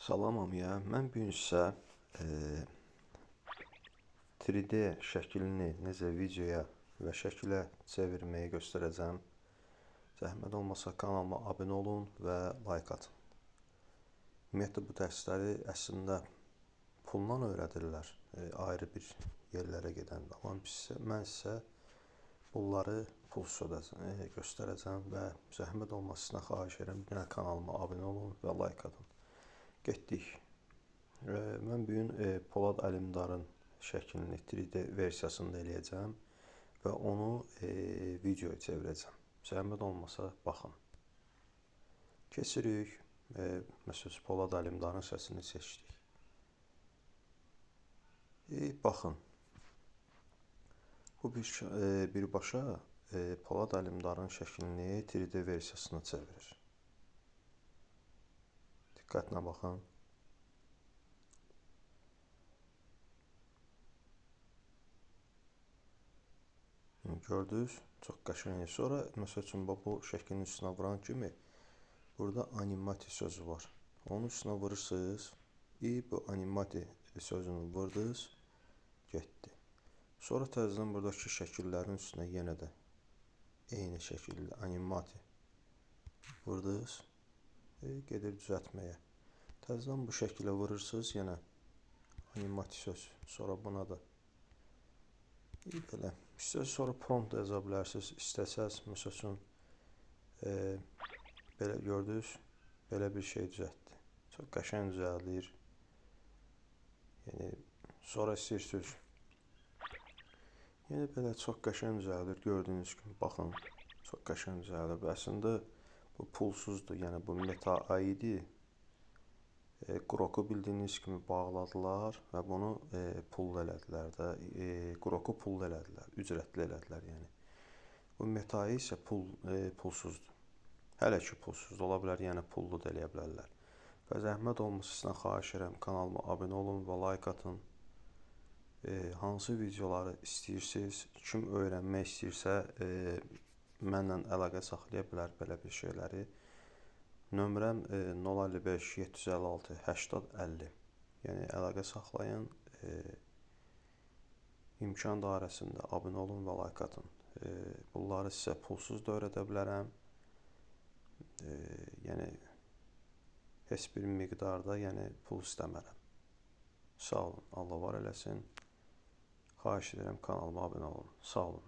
Salam hamıya. Mən bu gün sizə 3D şəklini necə videoya və şəkilə çevirməyi göstərəcəm. Zəhmət olmasa kanalıma abunə olun və like atın. Ümumiyyətlə bu dərsləri əslində pulla öyrədirlər, ayrı bir yerlərə gedəndə. Amma mən sizə bunları pulsuz göstərəcəm və zəhmət olmasa sizdən xahiş edirəm, bir dənə kanalıma abunə olun və like atın. Getdik. Mən bu gün Polad Ələmdarın şəklini 3D versiyasında eləyəcəm və onu videoya çevirəcəm. Zəhmət olmasa baxın. Keçirik. Məsələn, Polad Ələmdarın səsini seçdik. Baxın. Bu birbaşa Polad Ələmdarın şəklini 3D versiyasına çevirir. Diqqətlə baxın. Gördünüz, çox qəşəng. Sonra, məsəl üçün, bu şəklin üstünə vuran kimi burada animati sözü var. Onun üstünə vurursunuz. Bu animati sözünü vurdunuz, getdi. Sonra təzədən buradakı şəkillərin üstünə yenə də eyni şəkildə animati vurdunuz. Gedir düzəltməyə. Təzədən bu şəkilə vurursunuz, yenə animati söz. Sonra buna da. Belə. İstəsəz sonra prompt da yaza bilərsiniz. İstəsəz, məsəl üçün, belə gördünüz, belə bir şey düzəltdi. Çox qəşəng düzəldir. Yəni, sonra istəyirsiniz. Yəni, belə çox qəşəng düzəldir. Gördüyünüz kimi, baxın, çox qəşəng düzəldir. Əslində, bu pulsuzdur, yəni bu Meta AI-dir. Groku bildiyiniz kimi bağladılar və bunu pullu elədilər də. Groku pullu elədilər, ücrətli elədilər yəni. Bu Meta AI isə pulsuzdur. Hələ ki pulsuzdur, ola bilər, yəni pullu da eləyə bilərlər. Və zəhmət olmasa sizdən xahiş edirəm, kanalıma abunə olun və like atın. Hansı videoları istəyirsiniz, kim öyrənmək istəyirsə, mənlə əlaqə saxlaya bilər belə bir şeyləri. Nömrəm 055 756 80 50. Yəni əlaqə saxlayın. İmkan dairəsində abunə olun və like atın. Bunları sizə pulsuz da öyrədə bilərəm. Yəni heç bir miqdarda, yəni pul istəmərəm. Sağ olun. Allah var eləsin. Xahiş edirəm kanalıma abunə olun. Sağ olun.